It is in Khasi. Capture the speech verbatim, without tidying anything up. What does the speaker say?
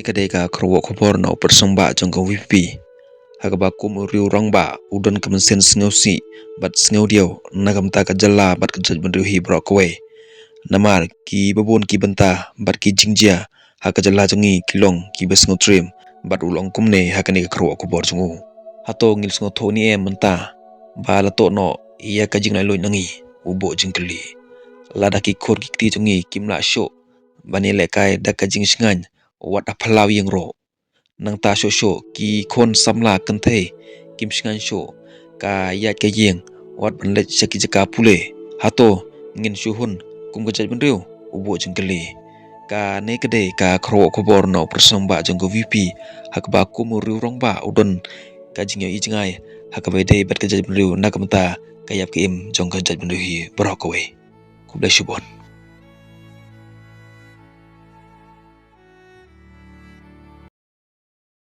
Ka dei ka khubor na u parsang ba jong ka VPP. Ha kaba kum u riew rangbah u don ka mynsiem sngewsih bad sngewdiaw na ka bynta ka jylla bad ka jaitbynriew hi baroh kawei. Namar ki babun ki bynta bad ki jingjia ha ka jylla jong ngi ki long ki ba sngewtriem bad u long kumne ha kane ka khubor jong u. Hato ngin sngewthuh ni em mynta ba la toh noh ïa ka jinglait luid na ngi, u buh jingkylli. Lada ki khun ki kti jong ngi kim lah shuh ban ïalehkai da ka jingshngaiñ wat ha phyllaw ïing ruh. Nangta shuh shuh ki khun samla kynthei kim shngaiñ shuh ka ïaid ka ïeng wat ban leit sha ki jaka pule. Hato ngin shu hun kum ka jaitbynriew, u buh jingkylli. Kane ka dei ka khubor na u parsang ba jong ka VPP ha kaba kum u riew rangbah u don ka jingïohi jngai ha kaba ïadei bad ka jaitbynriew na ka bynta ka ïap ka im jong ka jaitbynriew hi baroh kawei. Khublei shibun.